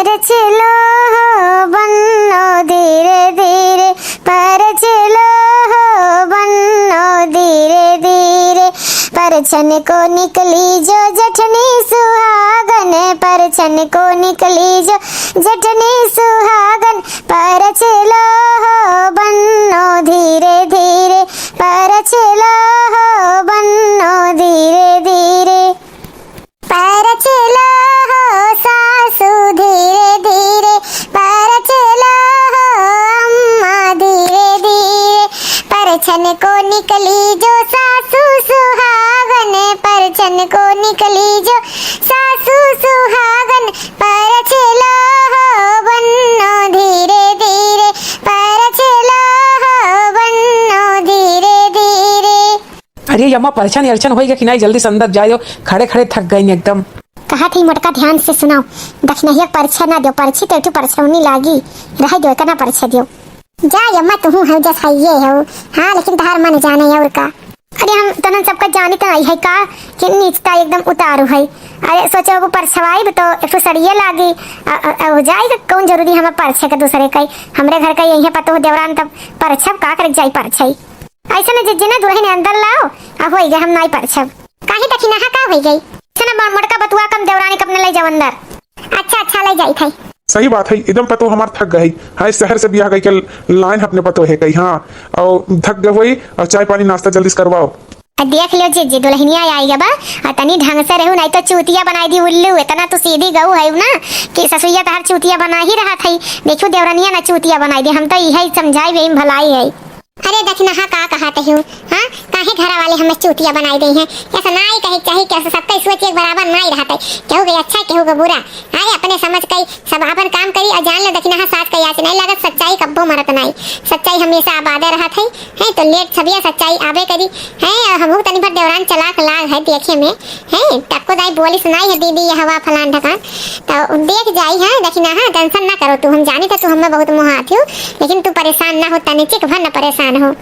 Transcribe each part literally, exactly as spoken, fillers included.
परछिलो हो बन्नो धीरे धीरे, परछिलो हो बन्नो धीरे धीरे। परछन को निकली जो जेठनी सुहागन, परछन को निकली जो जेठनी सुहागन। परछिलो हो बन्नो धीरे धीरे, परछिलो हो बन्नो धीरे धीरे। परछिलो हो सासू धीरे धीरे, परछिलो हो अम्मा धीरे धीरे। परछन को निकली जो सासू सुहागन, परछन को निकली जो सासू सुहागन। परछिलो हो बन्नो धीरे धीरे, परछिलो हो बन्नो धीरे धीरे। अरे यम्मा, परछन यरछन होइगा कि नाई? जल्दी से अंदर जायो, खड़े खड़े थक गइन एकदम। कहत ही मोटका, ध्यान से सुनाओ, दखिनहिया परछे ना दियो, परछी तो एक ठो परछौनी लागी, रह दियो, इतना परछे दियो। जा यम्मा, तुहू हऊ जस हइये हऊ। हाँ, लेकिन तहार मन जाने अउर का। अरे हम तनन सबका जानित नाई है का कि नीचता एकदम उतारू है। अरे सोचो, वो परछवाई भी तो एक ठो सड़िए लागी। अ, अ, अ, हो जाए तो कौन जरूरी हमें परछे के दूसरे का? हमरे घर का यही पतोह देवरान, तब परछब का करे जाई परछाई। ऐसे न जिज्जी ना दुल्हन अंदर लाओ, आ होई गए हम नाई परछब। काहे दखिनहा का होई गई? ऐसे ना मोटका बतुआ कम देवरानी के अपने ले जाओ अंदर। अच्छा, अच्छा, ले जाई थे। सही बात है, एकदम पतोह हमार थक गई। हाँ, इस शहर से बियाह गई के लाइन अपने पतोह है कही, हाँ, और थक गए होई, और चाय पानी नाश्ता जल्दी से करवाओ। आ देख लियो जिज्जी, दुल्हनिया आई गबा, आ तनी ढंग से रहू, नाई तो चूतिया बनाई दी उल्लू। इतना तो सीधी गऊ है ना कि ससुइया तहार चूतिया बना ही रहा था। देखियो देवरनिया ना चूतिया बनाई दी, हम तो यही समझाई, यही भलाई है। अरे दखिनहा का कहत हऊ, हाँ? काहे घरा वाले हमें चूतिया बनाई देइ हैं? ऐसा नाई कहे के चाही, कि ऐसा सबका सोच एक बराबर नाई रहत है। केहू के अच्छा, केहू के बुरा। अरे अपने समझ के सब आपन काम करी और जान ले दखिनहा सास का याद नाई लागत, सच्चाई कब्बो मरत नाई। सच्चाई हमेशा आबादे रहत है, हैं? तो लेट सबिया सच्चाई आबे करी, हैं? और हमहू तनी भर देवरान चलाक लाग है देखे में, हैं? टक्को दाई बोली सुनाई है दीदी, ये हवा फलान ढकान। तो देख जाई, हाँ, दखिनहा, हाँ, tension ना करो तू, हम जानी था तू हमें बहुत मोहात हो, लेकिन तू परेशान ना हो, तनिचिक भर ना परेशान हो।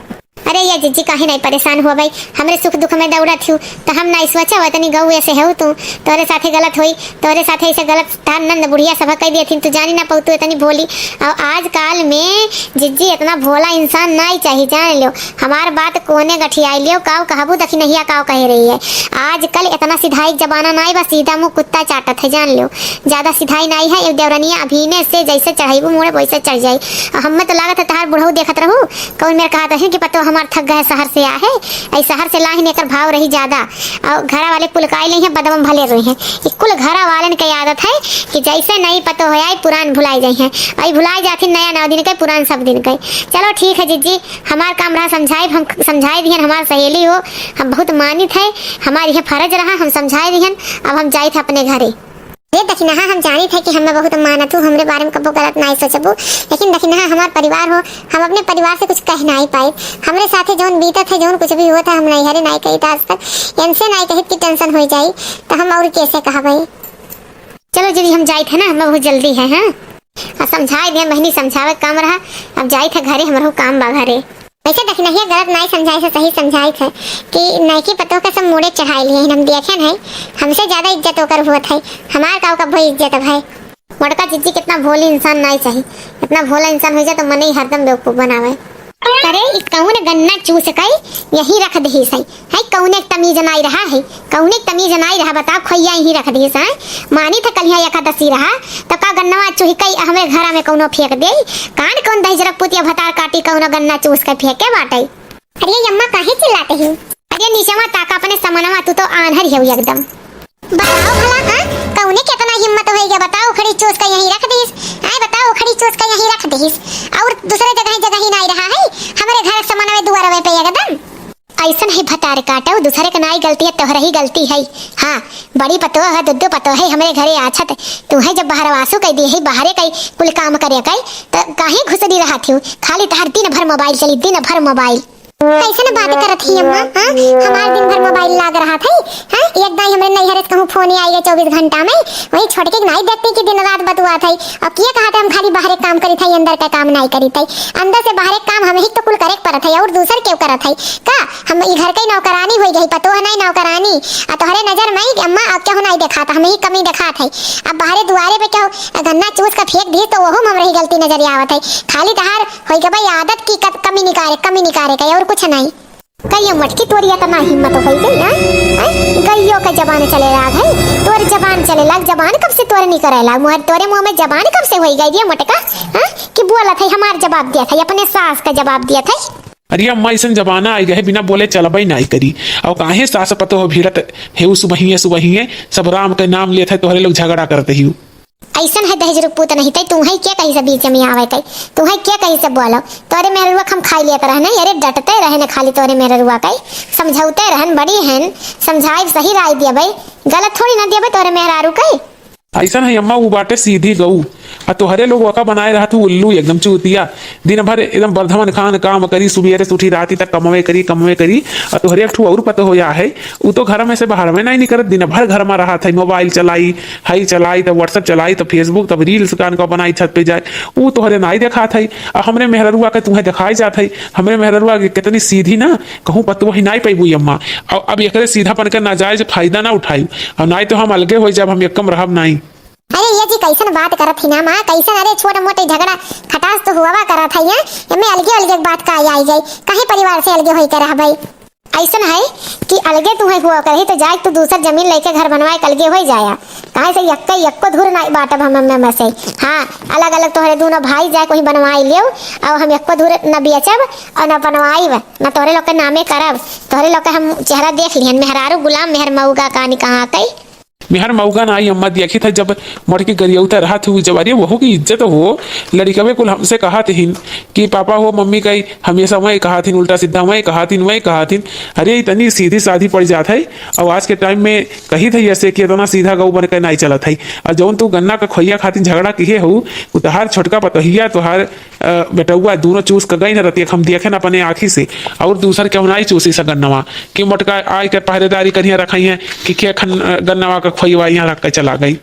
अरे ये जिज्जी काहे नहीं परेशान हुआ भाई, हमरे सुख दुख में दौड़त हो, तो हम नहीं सोचा हुआ तनी गऊ ऐसे हो तू, तोरे साथे गलत होई, तोरे साथे ऐसे गलत तार नंद बुढ़िया सभा कह दिए थी, तू जानी ना पऊ तू इतनी भोली। और आजकल में जिज्जी इतना भोला इंसान नहीं चाहिए, जान लियो। हमार बात कोने गठियाई लियो, काव कहबू दखिनहिया काव कह रही है। आजकल इतना सिधाई जमाना नाई बा, सीधा मुंह कुत्ता चाटत है, जान लियो। ज्यादा सिधाई नाई है, एक देवरनिया अभीने से जैसे चढ़ाईबू मोड़े वैसे चढ़ जाई। और हमें तो लागत है तहार बुढ़ऊ देखत रहू, कौन मेरे कहत रहे कि पतो हमार थक गए शहर से आहे, ऐ शहर से लाहिन एकर भाव रही ज्यादा। और घरा वाले पुलकाई ले हैं, बदबम भले रोई हैं। ये कुल घरा वालन के आदत है कि जैसे नहीं पतो हो आई पुरान भुलाई जाई हैं, और भुलाई जाती नया नौ दिन के पुरान सब दिन के। चलो ठीक है जिज्जी, हमार काम रहा समझाइब, हम समझाई दिहन, हमार सहेली हो, हम बहुत मानित है, हमार यह फर्ज रहा, हम समझाई दिहन, अब हम जाइत है अपने घरे। अरे दखिनहा, हम जानित है कि हमें बहुत मानत हो, हमरे बारे में कबो गलत नाई सोचबू, लेकिन दखिनहा हमार परिवार हो, हम अपने परिवार से कुछ कह नाई पाए। हमरे साथे जौन बीतत है, जौन कुछ भी होत है, हम नैहरे नाई कही आज तक, इनसे नाई कहित कि tension हो जाई, तो हम और कैसे कहबे? चलो दीदी, हम जाइत है ना, हमें बहुत जल्दी है, हाँ? आ, समझाए दिया बहिनी, समझावे के काम रहा, अब जाइत है घरे, हमरो काम बा घरे। वैसे दखिनहिया गलत नाई समझाए से सही समझाइत है कि नयकी पतोह के सब मूड़े चढ़ाई लिए हैं, हम देखेन है, हमसे ज्यादा इज्जत ओकर होत है, हमार का ओकर भाई इज्जत अब है। मोटका जिज्जी कितना भोली इंसान नाई चाही, इतना भोला इंसान हो जाए तो मने ही हरदम बेवकूफ बनावे। अरे, ई कौन गन्ना चूस के यहीं रख दही सही? है, कौने के तमीज नाई रहा है, कौने के तमीज नाई रहा, बताओ, खोइया यहीं रख दिए से, हैं? मानी थे कलिया एकादशी रहा, तो का गन्नवा चुही कई हमरे घरा में कौनो फेंक दे? कान कौन दहिजरक पुतिया भतार काटी, कौनो गन्ना चूस के फेंके बाटे? अरे अम्मा, काहे चिल्लाते हो? अरे नीचवा ताका अपने समनवा, तू तो आन्हर ही हो एकदम। बताओ भला, हाँ? कौने के इतना हिम्मत होई गया? बताओ, उखड़ी चूस के यहीं रख दीस। आए बताओ, उखड़ी चूस के यहीं रख दीस। और दूसरे जगह, जगह ही नाई रहा है, हमरे घर समनवे दुआरवे पे एकदम। ऐसन है भतार काटो, दूसरे के नाई गलती है, तोहरे ही गलती है। हाँ, बड़ी पतोह है, दुद्दू पतोह है, हमरे घरे आछत। तू है जब बहरवासु कह दी है, बाहरे कई कुल काम करे कई, तो काहे घुसरी रहा थी? खाली तहार दिन भर मोबाइल चली, दिन भर मोबाइल। कैसन बात करत ही अम्मा, हाँ? हमार दिन भर मोबाइल लाग रहा था, हाँ? एक दाई हमरे नैहरे से कहूँ फोन आई गए चौबीस घंटा में, वही छोटके के नाई देखते कि दिन रात बतुआ बात है। अब के कहत है हम खाली बाहरे काम करित है, अंदर का काम नाई करित है? अंदर से बाहरे काम हमही तो कुल करे के परत है, और दूसर केव करत है का? हम ई घर के नौकरानी होई गई, पतोह नाई नौकरानी। आ तोहरे नजर में कि अम्मा अब केहू नाई देखात, हमही कमी देखात है। अब बाहरे दुआरे पे केहू गन्ना चूस के फेंक दी तो वहू में हमरे ही गलती नजर आवत है। खाली तहार होई गई आदत की क-, कमी निकारे, कमी निकारे के, और कुछ नाई। कहियो मटकी तोरी इतना हिम्मत होई गई, हैं? हैं? गइयो के जबान चले लाग है, तोर जबान चले लाग, जबान कब से तोर निकरे लाग? मुहर तोरे मुंह में जबान कब से होई गई रे मटका, हैं? कि बोलत है, हमार जवाब दिया था, अपने सास का जवाब दिया था। अरे अम्मा, ऐसन जमाना आई गए, बिना बोले चलबई नाई करी। और काहे सास पतोह भिड़त है, उ सुबहिये सुबहिये सब राम के नाम लेत है, तोहरे लोग झगड़ा करत ही। ऐसन है दहेजरू पूत नहीं तै, तुहै के कही से बीच में आवे तै, तुहै के कही से बोलो? तोरे मेहररुआ के हम खाई लेत रहन, अरे डटते रहन खाली तोरे मेहररुआ के, समझौते रहन, बड़ी हन, समझाई सही राय दियबै, गलत थोड़ी ना दियबै तोरे मेहरारू के। ऐसन है अम्मा, उ बाटे सीधी गऊ, आ तोहरे लोग ओका बनाए रहत हु उल्लू एकदम चूतिया। दिन भर एकदम बर्धमन खान काम करी, सुबेरे से उठी राती तक कमवे करी, कमवे करी। आ तोहरे एक ठो और पतोह होया है, उ तो घर में से बाहर में नहीं निकलत, दिन भर घर में रहत है, मोबाइल चलाई, हई चलाई, तब WhatsApp चलाई, तब Facebook, तब reels कान का बनाई छत पे जाए। उ तोहरे नाई देखात है, आ हमरे मेहररुआ के तुहे देखाई जात है। हमरे मेहररुआ के कितनी सीधी ना, कहूँ पतोह ही नाई पैबू अम्मा। और अब एकरे सीधापन के नाजायज फायदा ना उठाई, और नाई तो हम अलगे हो जाब, हम एकम रहब नाई। अरे ये जी कैसन बात करत ही ना माँ, कैसन? अरे छोट मोट झगड़ा खटास तो हुआ करत है, ये एमे अलगे अलगे बात का आई गई, कहीं परिवार से अलगे होई के रहबै? ऐसन है कि अलगे तुहे हुआ करही तो जाए तू दूसर जमीन लेके घर बनवाए के अलगे होई जाया, काहे से यक्के यक्को धूर ना बाटब हम में से। हाँ, अलग अलग तोहरे दोनों भाई जाए कोई बनवाई लेव, और हम यक्को धूर न बेचब और न बनवाइब, न तोहरे लोग के नामे करब। तोहरे लोग के हम चेहरा देख लिहन, मेहरारू गुलाम मेहर मऊगा कानी कहाँ कई। मेहर मऊगा ना आई अम्मा, देखी था जब मोटकी गरियौता रहा थी, जब अरे वहू की इज्जत हो, लड़िकवे कुल हमसे कहा थिन कि पापा हो मम्मी कही हमेशा वही कहा थिन, उल्टा सीधा वही कहा थिन, वही कहा थिन। अरे इतनी सीधी साधी पड़ जात है। और आज के टाइम में कही थे ऐसे कि इतना सीधा गऊ बन के नहीं चलत है। और जौन तू गन्ना का खोइया खातिर झगड़ा किए हो, उ तोहार छोटका पतोहिया, तोहार अ, बेटउआ दोनों चूस के गई न रतिया, हम देखे न अपने आँखी से। और दूसर केहू नाई चूसी से गन्नवा, कि मोटका आय के पहरेदारी करिया रखई है, कि के खन, अ, गन्नवा के खोइवा यहाँ रख के चला गई।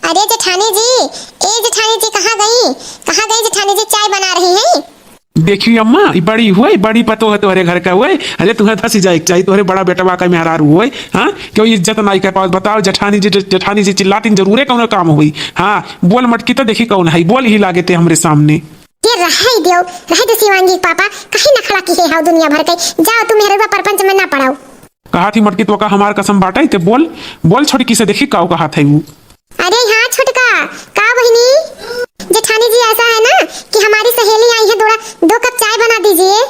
अरे जेठानी जी, ए जेठानी जी, कहाँ गई, कहाँ गई जेठानी जी, चाय बना रही हैं? देखी अम्मा, ई बड़ी हुए, बड़ी पतोह तोहरे घर का हुए। अरे तुहे धसी जाए के चाहिए, तोहरे बड़ा बेटवा का मेहरारू हुए। हाँ, क्यों इज्जत नाई कर पावत? बताओ जेठानी जी, जेठानी जी चिल्लातीन जरूरे कौनो काम हुई। हाँ, बोल मटकी तो देखी कौन है, बोल ही लागे ते हमरे सामने। ये रहे देव, रहे दे शिवांगी के पापा, कहीं नखड़ा किहे हौ दुनिया भर के। जाओ तू मेहररुआ परपंच में ना पड़ाओ। कहा थी मटकी तो का हमार कसम बाटे, ते बोल, बोल छोटकी से देखी काऊ कहा थे वो। अरे हाँ छोटका, का बहिनी? जेठानी जी ऐसा है ना कि हमारी सहेली आई है, थोड़ा दो कप चाय बना दीजिए।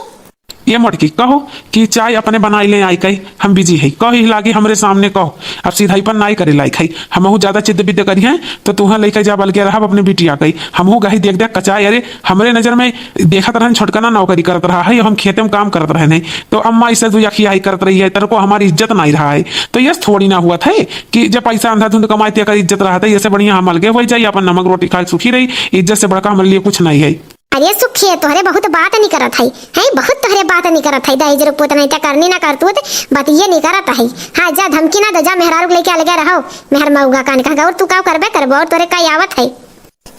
ये मोटकी कहो कि चाय अपने बनाई ले आई कही, हम busy है, कही लागी हमरे सामने कहो। अब सीधाईपन नाई करे लायक है, हमहू ज्यादा चिद्द बिद्द करी हैं तो तुहाँ लेके जा बलके रहब अपने बिटिया कही। हमहू गही देख देख कचाए, अरे हमरे नजर में देखत रहन छोटकना नौकरी करत रहा है, हम खेते में काम करत रहन है, तो अम्मा इसे दुई अखिया ही करत रही है, तेरे को हमारी इज्जत नाई रहा है। तो यस थोड़ी ना हुआ था कि जब पैसा अंधाधुंध कमाए ते अगर इज्जत रहा था, ऐसे बढ़िया हम अलगे हो जाई, अपन नमक रोटी खाए सुखी रही, इज्जत से बढ़का हमारे लिए कुछ नहीं है। अरे सुखी है, तोहरे बहुत बात नहीं करत है, हैं? बहुत तोहरे बात नहीं करत है, दहेज रुपो तो नहीं तो करनी ना करतूत, बतिये नहीं करत है। हाँ, जा धमकी ना दो, जा मेहरारू के लेके अलगे रहो, मेहर मऊगा कान कह, और तू का करबे करबो, और तोरे का आवत है?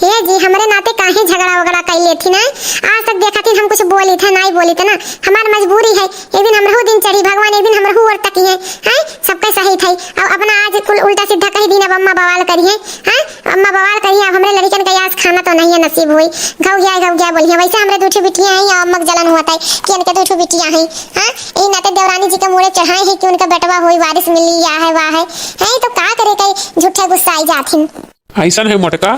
हे जी, हमरे नाते काहे झगड़ा वगड़ा कर लेथिन, हैं? आज तक देखा थी हम कुछ बोली था, नहीं बोली था ना, हमार मजबूरी है, एक दिन हमरहू दिन चढ़ी भगवान, एक दिन हमरहू ओर तकी है, हैं? सबका सही था, अब अपना आज कुल उल्टा सीधा कही दिन, अब अम्मा बवाल करी है, हैं? अम्मा बवाल करी है, अब हमरे लड़कन का आज खाना तो नहीं है नसीब हुई, घौ गया, घौ गया बोली है। वैसे हमरे दू ठो बिटिया हैं, या अम्मा के जलन हुआ था कि इनके दू ठो बिटिया हैं, हाँ? यही नाते देवरानी जी के मुड़े चढ़ाए हैं कि उनका बेटवा होई, वारिस मिली, या है, वाह है, हैं? तो का करे, कई झूठे गुस्सा आई जाथिन। ऐसन है मोटका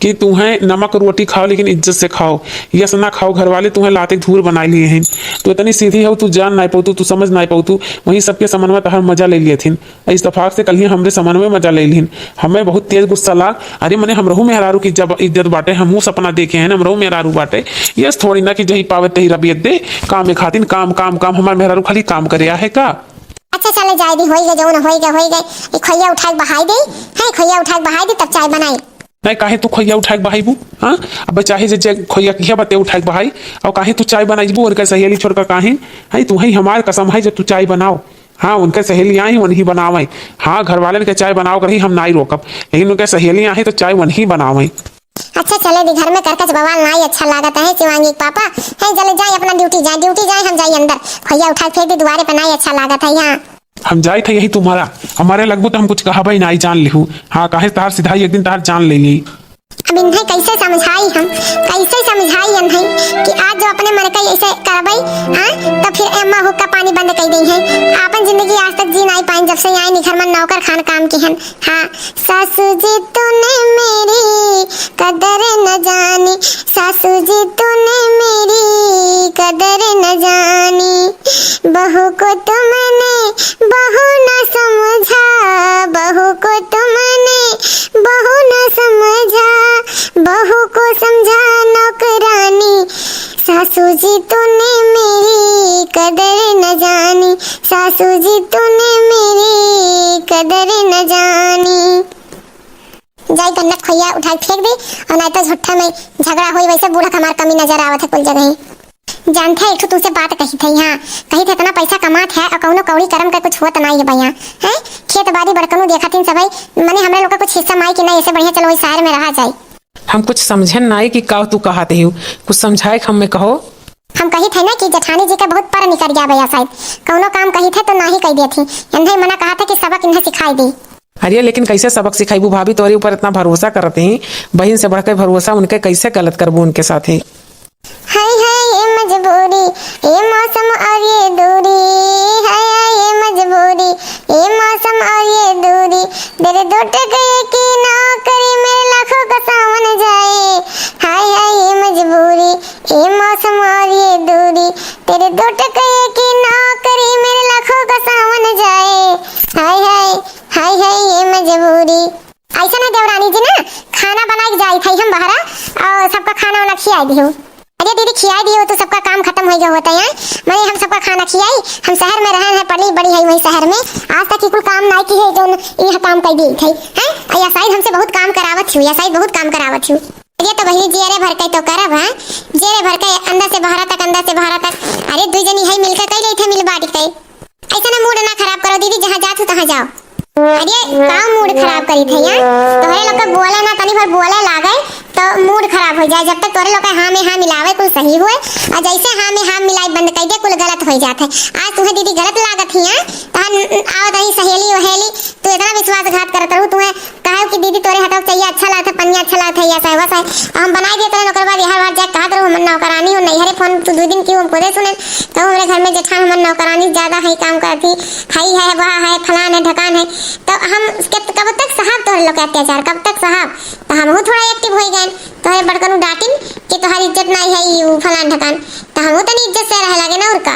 कि तुहें नमक रोटी खाओ लेकिन इज्जत से खाओ, यस ना खाओ, घर वाले तुहें लाते धूर बनाए लिए हैं। तू इतनी सीधी हो, तू जान नाई पौतू, तू समझ नाई पौतू, वहीं सबके समन में तहर मजा ले लिए थिन। इस तफाक से कल ही हमरे समन में मजा ले लिहिन। हमें बहुत तेज गुस्सा लाग, अरे मने हमरहू मेहरारू की जब इज्जत बाटे, हमहू सपना देखे हैं, हमरहू मेहरारू बाटे। यस थोड़ी ना कि जही पावे तही रबियत दे, काम खातिन काम, काम, काम, हमार मेहरारू खाली काम करे आहे का? अच्छा चले जाए दी, होई गए जौन होई गए, होई गए। ई खोइया उठाए के बहाई दे, है खोइया उठाए के बहाई दे तब चाय बनाई। नहीं काहे तू खोइया उठाए के बहाईबू? हाँ, अब चाहे जे, जे खोइया किया बते उठाए के बहाई, और काहे तू चाय बनाईबू उनका सहेली छोड़ कर काहे? है तू है हमार कसम है जब तू चाय बनाओ। हाँ, उनके सहेली आई वनही बनावे। हाँ, घर वाले के चाय बनाओ करही हम नाई रोकब, लेकिन उनके सहेली आई तो चाय वनही बनावे। अच्छा चले दी, घर में करकच बवाल नाई अच्छा लागत है। शिवांगी के पापा है, चले जाए अपना ड्यूटी जाए, ड्यूटी जाए, हम जाए अंदर। भैया उठा फेंक दी दुआरे पे, नाई अच्छा लागत है यहाँ। हम जाए थे यही तुम्हारा, हमारे लगबू तो हम कुछ कहबे नाई, जान लिहू। हाँ, काहे तहार सिधाई एक दिन तहार जान ले ली। अब इन्हें कैसे समझाई हम, कैसे समझाई इन्हें कि आज जो अपने मन का ऐसे करबई, हाँ, तो फिर अम्मा हुक्का पानी बंद कर दी है। आपन जिंदगी आज तक जी नाई पाइन, जब से यहाँ निखर मन नौकर खान काम की हन। हाँ, सासू जी तूने मेरी कदर न जानी, सासू जी तूने मेरी कदर न जानी, बहू को तुमने बहू न समझा, बहू को तुमने बहू न समझा, बहू को समझा नौकरानी, सासू जी तूने मेरी कदर न जानी, सासू जी तूने मेरी कदर न जानी। जाई गन्नत खोइया उठाई फेंक दी, और नाई तो झूठा में झगड़ा होई। वैसे बूढ़ा के हमार कमी नजर आवत है कुल जगह। जानते है, एक ठो तुमसे बात कही थे, हाँ, कही थे इतना पैसा कमात है और कौनो कौड़ी करम का कुछ होत नाई है भैया, हैं? खेत बाड़ी बड़कनू देखा थीन सबै, मने हमरे लोग का कुछ हिस्सा माई कि नहीं, ऐसे बढ़िया चलो वही शहर में रहा जाए। हम कुछ समझन नाई कि का तू कहत हिउ, कुछ समझाए के हमें कहो। हम कही थे ना कि जेठानी जी का बहुत पर निकर गया भैया, शायद कौनो काम कही थे तो नाही कह दिए थी, इन्हें मना कहा था कि सबक इन्हें सिखाई दी। अरे लेकिन कैसे सबक सिखाइबू भाभी, तोरे ऊपर इतना भरोसा करत ही, बहिन से बढ़ के भरोसा उनके, कैसे गलत करबू उनके साथ ही? हाय हाय ये मजबूरी, ये मौसम और ये दूरी, हाय हाय ये मजबूरी, ये मौसम और ये दूरी, तेरे दो टके की नौकरी में लाखों का सावन जाए, हाय हाय ये मजबूरी, ये मौसम और ये दूरी, तेरे दो टके की नौकरी में लाखों का सावन जाए, हाय हाय, हाय हाय ये मजबूरी। ऐसा ना देवरानी जी ना, खाना बनाए के जाई थी हम बहरा और सबका खाना वाना खियाई दियो। अरे दीदी खियाई दियो तो सबका काम खत्म हो गया होता है। मने हम सबका खाना खियाई, हम शहर में रहन है, पली बड़ी है वही शहर में, आज तक ही कुल काम नाई की है जो यह काम कर दी थे, हैं? और या शायद हमसे बहुत काम करावत छू, या शायद बहुत काम करावत छू। अरे तो बहिनी जी, अरे भर के तो करब है, जे रे भर के अंदर से बहरा तक, अंदर से बहरा तक। अरे दुई जनी है मिलके कई रही थे, मिल बाटी के। ऐसा ना मूड ना खराब करो दीदी, जहाँ जात हो तहाँ जाओ। अरे का मूड खराब करी थे यार, तोहरे लोग के बोले ना तनी भर बोले लागे तो मूड खराब हो जाए। जब तक तोहरे लोग के हाँ में हाँ मिलावे कुल सही हुए, और जैसे हाँ में हाँ मिलाई बंद कर दे कुल गलत हो जात है। आज तुम्हें दीदी गलत लागत ही है, तहन आओ तनी सहेली वहेली, तू इतना विश्वासघात करत रहू, तुम्हें कहे कि दीदी तोरे हाथों के चाहिए अच्छा लागत है, पनिया अच्छा लागत है, या सहवा सह हम बनाई देते हैं। ओकर बाद यहाँ बार जाके कहत रहू हमर नौकरानी हो, नैहरे फोन तू दू दिन की हम खुदे सुने, तो हमरे घर में जेठान हमर नौकरानी ज्यादा है, काम करती है, है वह है, फलान है, ढकान है। तो हम के-, कब तक सहब तोहरे लोग के अत्याचार, कब तक सहब? तो हमहू थोड़ा एक्टिव हो गए, तोहरे बड़कनू डांटिन कि तोहार इज्जत नहीं है, ई ऊ फलान ढकान, तो हमहू तनी इज्जत से रहे लगे ना, और का।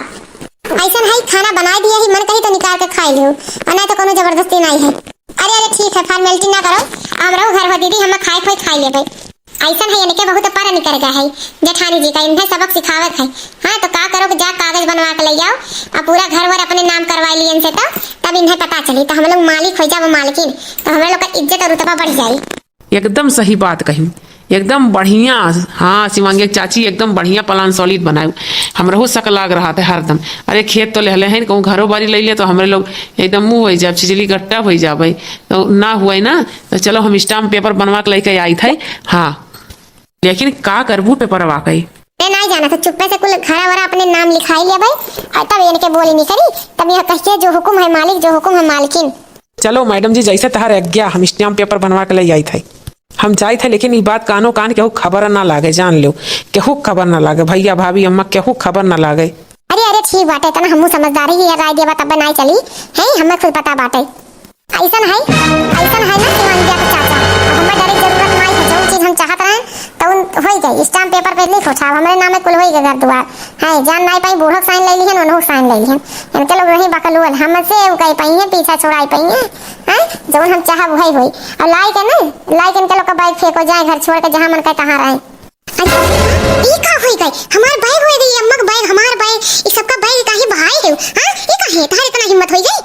ऐसन है खाना बनाई दिया ही, मन कही तो निकाल के खाई लियो, और नहीं तो कोनो जबरदस्ती नहीं है। अरे, अरे, ठीक है, फॉर्मेलिटी ना करो, हमरो घर हो दीदी, हम खाए खोए खाई लेबे। ऐसन है, इनके बहुत पर निकर गया है जेठानी जी का, इन्हें सबक सिखावत है। हाँ, तो का करो कि जा कागज बनवा के ले आओ, और पूरा घर वर अपने नाम करवा लियन से, तो तब इन्हें पता चली, तो हम लोग मालिक हो जाओ, मालकिन, तो हम लोग का इज्जत और रुतबा बढ़ जाई। एकदम सही बात कही, एकदम बढ़िया। हाँ, शिवांगी के चाची एकदम बढ़िया plan solid बनाए, हमरहू शक लाग रहा था हरदम। अरे, खेत तो लेहले हैं, कहूँ घरों बारी ले ले तो हमरे लोग एकदम मुँह हो जाए, छिजली गट्टा हो जाबे, तो ना हुए ना, तो चलो हम stamp paper बनवा के लेके आई थे। हाँ, लेकिन का करबू पेपरवा के? ए, नहीं जाना था, चुप्पे से कुल घरा वरा अपने नाम लिखाई लिया भाई, और तब इनके बोली नहीं करी, तब यहाँ कहिए जो हुकुम है मालिक, जो हुकुम है मालकिन। चलो मैडम जी, जैसे तहार आज्ञा, हम stamp paper बनवा के ले आई थे। हम जाई थे, लेकिन ई बात कानो कान केहू खबर ना लागे, जान लो, केहू खबर ना लागे, भैया भाभी अम्मा केहू खबर ना लागे। अरे, अरे, ठीक बाटे, इतना हमहू समझदारी की राय देबा तब ना चली, हैं, हमें खुद पता बाटे। ऐसन है, ऐसन है ना शिवांगिया के चाचा, अब हमें डरे के जरूरत नहीं है, जौन चीज हम चाहत रहे तो उन होई गई, stamp paper पे लिख उठा, हमरे नाम में कुल होई गई घर दुआर, है जान नहीं पाई, बूढ़ो sign ले लिहन, उन्हों sign ले लिहन, इनके लोग रही बकलोल, हमसे उ कही पाई है, पीछा छुड़ाई पाई है, हैं, जौन हम चाहब वही होई। और लाई के ना, लाई के इनके लोग का bag फेंको, जाए घर छोड़ के, जहाँ मन करे तहाँ रहे। अच्छा, ई का होई गई? हमार bag होई गई, अम्मा का bag, हमार bag, ई सबका bag काहे बहाए हो? हाँ, ई काहे? तहार इतना हिम्मत होई गई?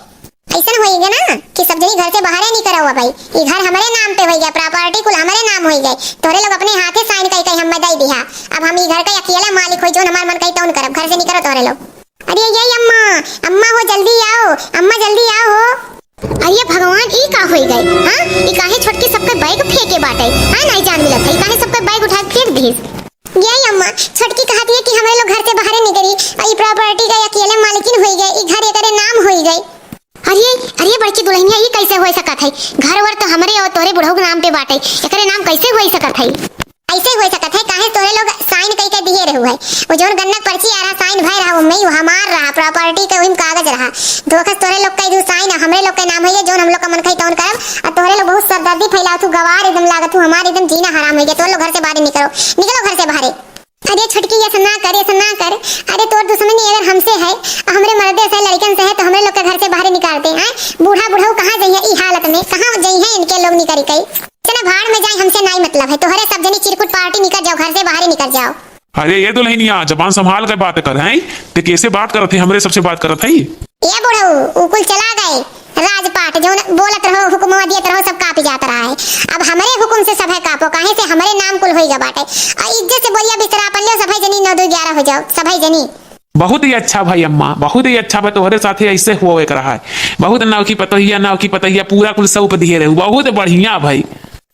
ऐसन होई गई ना कि सब जनी घर से बाहरे नहीं करा हुआ भाई। ई घर हमरे नाम पे होई गया, property कुल हमरे नाम होई गई। तोरे लोग अपने हाथे sign कई कई हमें दे दिया। अब हम ई घर का अकेला मालिक होई, जौन हमार मन कही तौन करब। घर से निकरो तोरे लोग। अरे ये अम्मा, अम्मा हो जल्दी आओ, अम्मा जल्दी आओ हो। अरे भगवान, ई का होई गए? हाँ, ई काहे छोटकी सबके bag फेंके बाटे? हाँ, नहीं जान मिलत है, ई काहे सबके ये अम्मा, छोटकी कहत है कि हमरे लोग घर से बाहरे निकरी, और ई property का अकेले मालकिन होई गए, ई घर एकरे नाम होई गए। अरे, अरे बड़की दुल्हनिया, ई कैसे होई सकत है? घर वर तो हमरे और तोरे बुढ़ऊ के नाम पे बाटे, एकरे नाम कैसे होई सकत है? ऐसे होई सकत है, काहे तोरे लोग sign कई के दिए रहू है, वो जौन गन्ना पर्ची आ रहा, sign भय रहा, वो में वो हमार रहा, property के वही कागज रहा, धोखा से तोरे लोग कई दू sign, हमरे लोग के नाम है ये, जौन हम लोग का मन खाई तौन करब, और तोरे लोग बहुत सरदर्दी फैलावत हू, गवार एकदम लागत हू, हमार एकदम जीना हराम हो गया, तोरे लोग घर से बाहर निकलो, निकलो घर से बाहरे। अरे छोटकी, ऐसा ना कर, ऐसा ना कर। अरे तोर दुश्मनी अगर हमसे है, और हमरे मर्दे से, लड़कन से है, तो हमरे लोग के घर से बाहर निकाल दे, हैं? बूढ़ा बुढ़ऊ कहाँ जइहे ई हालत में, कहाँ जइहे इनके लोग निकल के? चला भाड़ में जाए, हमसे नाई मतलब है। तोहरे सब जनी चिरकुट party निकल जाओ, घर से बाहर निकल जाओ। अरे ये दुल्हनिया, जबान संभाल के बात कर, हैं? ते कैसे बात करत है, हमरे सबसे बात करत है? ए बुढ़ऊ, उ कुल चला गए। राजपाट जौन बोलत रहो, हुक्मवा दियत रहो, सब कापी जात रहा है। अब हमरे हुक्म से सभे कापो, काहे से हमरे नाम कुल होई गा बाटे। आ इज्जत से बोरिया बिस्तरा अपन लियो, सभे जनी नौ दो ग्यारह हो जाओ, सभे जनी। बहुत ही अच्छा भाई अम्मा, बहुत ही अच्छा भाई, तोहरे साथे ऐसे होवे के रहा है। बहुत नाव की पतोहिया, नाव की पतोहिया, पूरा कुल सौंप दिए रहू, बहुत बढ़िया भाई।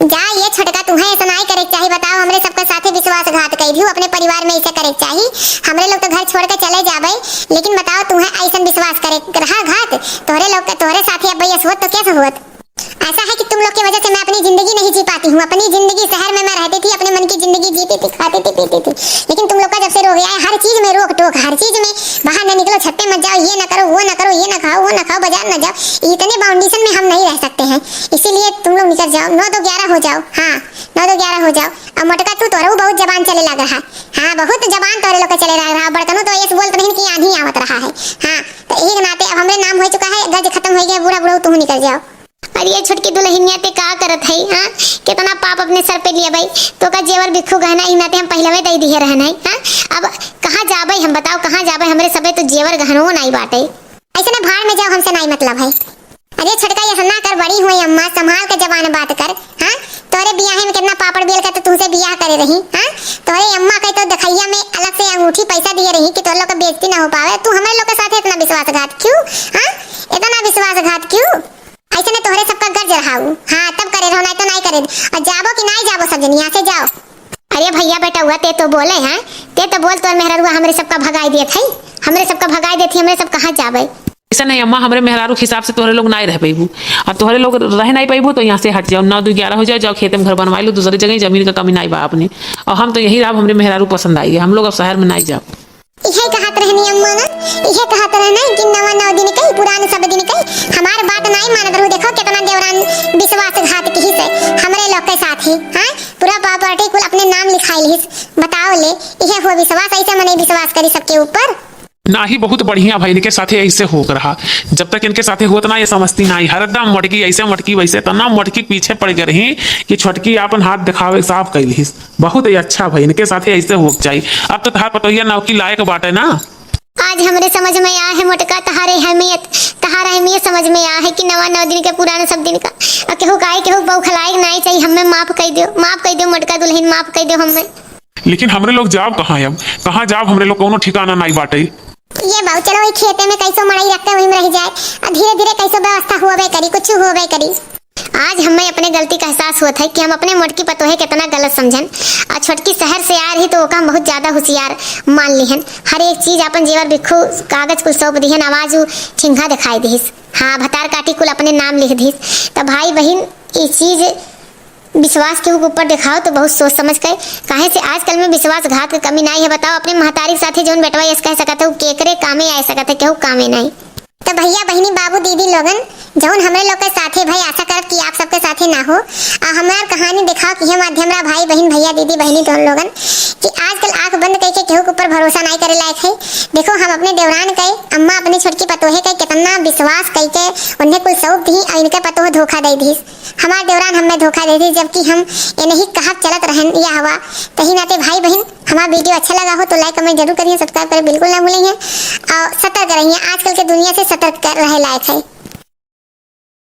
जा ये छोटका, तुहे ऐसा नाई करे के चाही। बताओ, हमरे सबके साथे विश्वासघात कई दिहू, अपने परिवार में ऐसे करे के चाही। हमरे लोग तो घर छोड़ के चले जाबे, लेकिन बताओ, तुहे ऐसन विश्वास करे के रहा घात? तोहरे लोग के, तोहरे साथे अब ऐसा होत तो कैसे होत? ऐसा है कि तुम लोग की वजह से मैं अपनी जिंदगी नहीं जी पाती हूँ। अपनी जिंदगी शहर में मैं रहती थी, अपने मन की जिंदगी जीती थी, खाती थी, पीती थी, लेकिन तुम लोग का जब से रोक गया है, हर चीज में रोक टोक, हर चीज में बाहर ना निकलो, छत पे मत जाओ, ये ना करो, वो ना करो, ये ना खाओ, वो ना खाओ, बाजार ना जाओ, इतने बाउंडेशन में हम नहीं रह सकते हैं, इसीलिए तुम लोग निकल जाओ, नौ दो ग्यारह हो जाओ। हाँ, नौ दो ग्यारह हो जाओ। अब मोटका तू, तोहरो बहुत जबान चले लग रहा है। हाँ, बहुत जबान तोहरे लोग के चले लग रहा है। बड़कनो तो ऐसे बोलत नहीं कि आंधी आवत रहा है। हाँ, तो एक नाते अब हमरे नाम हो चुका है, गज खत्म हो गया, बूढ़ा बूढ़ा तू निकल जाओ। अरे ये छोटकी दुल्हनिया, ते का करत है? हाँ, कितना पाप अपने सर पे लिया भाई। तो का जेवर भिक्खू गहना ई नाते हम पहलवे दे दिए रहन है। हाँ, अब कहाँ जाबे हम, बताओ, कहाँ जाबे? हमरे सबे तो जेवर गहनो नाई बाटे। ऐसे ना, भाड़ में जाओ, हमसे नाई मतलब है। अरे छोटका, ऐसा ना कर, बड़ी हुई अम्मा, संभाल के जबान बात कर। हाँ, तोरे बियाहे में कितना पापड़ बेल के तो तुमसे बियाह करे रही। हाँ, तोरे अम्मा के तो देखैया में अलग से अंगूठी पैसा दिए रही कि तोरे लोग के बेइज्जती ना हो पावे। तू हमरे लोग के साथ इतना विश्वासघात क्यों? हाँ, इतना विश्वासघात क्यों? ऐसे ना तोहरे सबका गर्ज रहाऊ। हाँ, तब करे रहो, नाई तो नाई करे। और जाबो कि नाई जाबो, सब जन यहाँ से जाओ। अरे भैया बेटउआ, ते तो बोले हैं, ते तो बोल, तोर मेहररुआ हमरे सबका भगाई देत है, हमरे सबका भगाई देत है, हमरे सब कहाँ जाबे? ऐसा नहीं अम्मा, हमरे मेहरारू के हिसाब से तोहरे लोग नाई रह पैबू, और तोहरे लोग रह नाई पैबू तो यहाँ से हट जाओ, नौ दो ग्यारह हो जाओ, जाओ खेते में घर बनवाई लो, दूसरी जगह जमीन का कमी नाई बा अपने, और हम तो यही रहा, हमरे मेहरारू पसंद आई है, हम लोग अब शहर में नाई जाओ। इहे कहत रहनी अम्मा ना, इहे कहत रहनी कि नवा नौ दिन के, पुरान सब दिन के, हमार बात नाई मानत रहू। देखो कितना देवरान विश्वासघात किहिस हमरे लोग के साथ ही, हाँ? पूरा property कुल अपने नाम लिखाई लिहिस। बताओ ले, इहे हो विश्वास? ऐसे मने विश्वास करी सबके ऊपर? नाही, बहुत बढ़िया भाई, इनके साथे ऐसे होत रहा। जब तक इनके साथे होत ना, ये समझती नाही, हरदम मटकी ऐसे, मटकी वैसे, तना मटकी पीछे पड़ गए रही कि छोटकी आपन हाथ दिखावे साफ कैलिस। बहुत ही अच्छा भाई, इनके साथे ऐसे होक चाहिए। अब तो तहार पतोहिया नौकी लायक बाटे ना। आज हमरे समझ में आया है मोटका, तहारे अहमियत, तहार अहमियत समझ में आया है कि नवा नौ दिन के पुराना सब दिन का। और केहू काहे, केहू बौखलाए के नाई चाहिए, हमें माफ कर दियो, माफ कर दियो मोटका दुल्हन, माफ कर दियो हमें। लेकिन हमरे लोग जाब कहाँ अब, कहाँ जाब, हमरे लोग कौनो ठिकाना नाई बाटे। ये बाबू, चलो वही खेते में कैसो मड़ई रख के वहीं में रह जाए, और धीरे धीरे कैसो व्यवस्था होबे करी, कुछ होबे करी। आज हमें अपने गलती का एहसास होत है कि हम अपने मोटकी पतोहे कितना गलत समझन, और छोटकी शहर से आ रही तो ओका हम बहुत ज्यादा होशियार मान लिहन। हर एक चीज, अपन जेवर बिक्खू, कागज कुल सौंप दिहन, आवाज उ ठिंगा दिखाई दिहिस। हाँ, भतार काटी कुल अपने नाम लिख दिहिस। तो भाई बहिन, ये चीज विश्वास केहू के ऊपर देखाओ तो बहुत सोच समझ के, काहे से आजकल में विश्वासघात के कमी नाई है। बताओ, अपने महतारी के साथे जौन बेटवा यस कह सकत है, उ केकरे कामे आ सकत है, केहू कामे नाई। तो भैया, बहिनी, बाबू, दीदी लोगन, जौन हमरे लोग के साथे भाई, आशा करब कि आप सबके साथे ना हो। आ हमार कहानी देखाओ कि ये माध्यम रहा भाई, बहिन, भैया, दीदी, बहिनी, जौन लोगन कि आजकल आंख बंद करके केहू के ऊपर भरोसा नाई करे लायक है। देखो, हम अपने देवरान के, अम्मा अपने छोटकी पतोहे के कितना विश्वास करके उन्हें कुल सौंप दी और इनके पतोह धोखा दे दी। हमार देवरान हमें धोखा दे दी, जबकि हम इन्हीं कहत चलत रहन या हवा। तही नाते भाई बहिन, हमार video अच्छा लगा हो तो like comment जरूर करिए, subscribe करें बिल्कुल ना भूलें और सतर्क रहिए, आजकल के दुनिया से सतर्क कर रहे लायक है।